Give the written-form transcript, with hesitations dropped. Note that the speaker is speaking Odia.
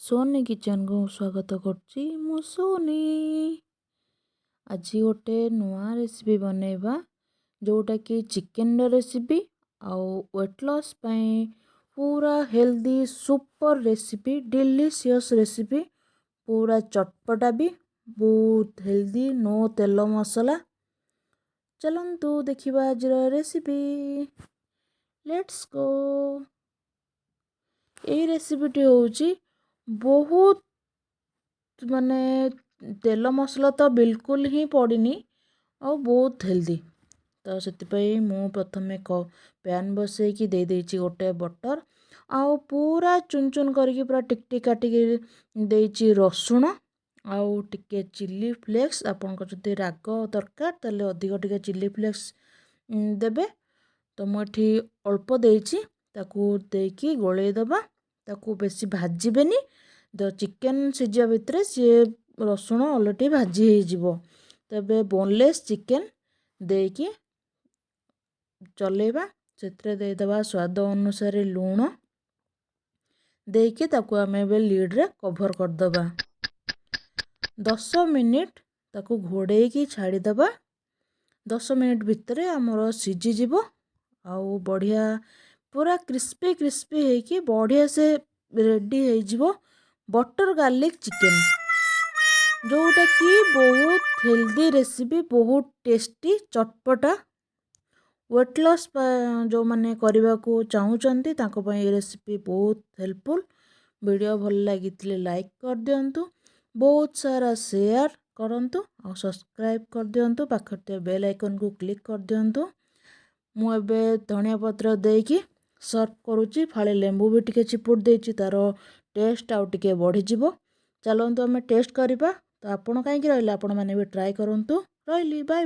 ସୋନି କିଚେନକୁ ସ୍ୱାଗତ କରୁଛି। ମୁଁ ସୋନି। ଆଜି ଗୋଟେ ନୂଆ ରେସିପି ବନେଇବା, ଯେଉଁଟାକି ଚିକେନର ରେସିପି ଆଉ ୱେଟ୍ ଲସ୍ ପାଇଁ ପୁରା healthy super recipe, delicious recipe, ପୁରା ଚଟପଟା ବି, ବହୁତ ହେଲ୍ଦି, ନୋ ତେଲ ମସଲା। ଚାଲନ୍ତୁ ଦେଖିବା ଆଜିର ରେସିପି। Let's go. ଏଇ ରେସିପିଟି ହେଉଛି ବହୁତ, ମାନେ ତେଲ ମସଲା ତ ବିଲକୁଲ ହିଁ ପଡ଼ିନି ଆଉ ବହୁତ ହେଲ୍ଦି। ତ ସେଥିପାଇଁ ମୁଁ ପ୍ରଥମେ ପ୍ୟାନ୍ ବସେଇକି ଦେଇଦେଇଛି ଗୋଟେ ବଟର୍ ଆଉ ପୁରା ଚୁନ ଚୁନ କରିକି, ପୁରା ଟିକ ଟିକ କାଟିକି ଦେଇଛି ରସୁଣ ଆଉ ଟିକେ ଚିଲି ଫ୍ଲେକ୍ସ। ଆପଣଙ୍କର ଯଦି ରାଗ ଦରକାର, ତାହେଲେ ଅଧିକ ଟିକେ ଚିଲି ଫ୍ଲେକ୍ସ ଦେବେ। ତ ମୁଁ ଏଠି ଅଳ୍ପ ଦେଇଛି। ତାକୁ ଦେଇକି ଗୋଳେଇ ଦେବା। ତାକୁ ବେଶୀ ଭାଜିବେନି ତ। ଚିକେନ୍ ସିଝିବା ଭିତରେ ସିଏ ରସୁଣ ଅଲରେଡ଼ି ଭାଜି ହେଇଯିବ। ତେବେ ବୋନଲେସ୍ ଚିକେନ୍ ଦେଇକି ଚଲେଇବା। ସେଥିରେ ଦେଇଦେବା ସ୍ୱାଦ ଅନୁସାରେ ଲୁଣ। ଦେଇକି ତାକୁ ଆମେ ଏବେ ଲିଡ଼୍ରେ କଭର୍ କରିଦେବା। 10 ମିନିଟ୍ ତାକୁ ଘୋଡ଼େଇକି ଛାଡ଼ିଦେବା। 10 ମିନିଟ୍ ଭିତରେ ଆମର ସିଝିଯିବ ଆଉ ବଢ଼ିଆ ପୁରା କ୍ରିସ୍ପି କ୍ରିସ୍ପି ହେଇକି ବଢ଼ିଆ ସେ ରେଡ଼ି ହେଇଯିବ ବଟର୍ ଗାର୍ଲିକ୍ ଚିକେନ୍, ଯେଉଁଟାକି ବହୁତ ହେଲ୍ଦି ରେସିପି, ବହୁତ ଟେଷ୍ଟି, ଚଟପଟା। ୱେଟ୍ ଲସ୍ ଯେଉଁମାନେ କରିବାକୁ ଚାହୁଁଛନ୍ତି, ତାଙ୍କ ପାଇଁ ଏ ରେସିପି ବହୁତ ହେଲ୍ପଫୁଲ୍। ଭିଡ଼ିଓ ଭଲ ଲାଗିଥିଲେ ଲାଇକ୍ କରିଦିଅନ୍ତୁ, ବହୁତ ସାରା ସେୟାର କରନ୍ତୁ ଆଉ ସବସ୍କ୍ରାଇବ୍ କରିଦିଅନ୍ତୁ। ପାଖରେ ଥିବା ବେଲ୍ ଆଇକନ୍କୁ କ୍ଲିକ୍ କରିଦିଅନ୍ତୁ। ମୁଁ ଏବେ ଧନିଆ ପତ୍ର ଦେଇକି ସର୍ଭ କରୁଛି। ଫାଳେ ଲେମ୍ବୁ ବି ଟିକେ ଚିପୁଡ଼ି ଦେଇଛି, ତା'ର ଟେଷ୍ଟ ଆଉ ଟିକେ ବଢ଼ିଯିବ। ଚାଲନ୍ତୁ ଆମେ ଟେଷ୍ଟ କରିବା। ତ ଆପଣ କାହିଁକି ରହିଲେ? ଆପଣମାନେ ବି ଟ୍ରାଏ କରନ୍ତୁ। ରହିଲି, ବାଏ।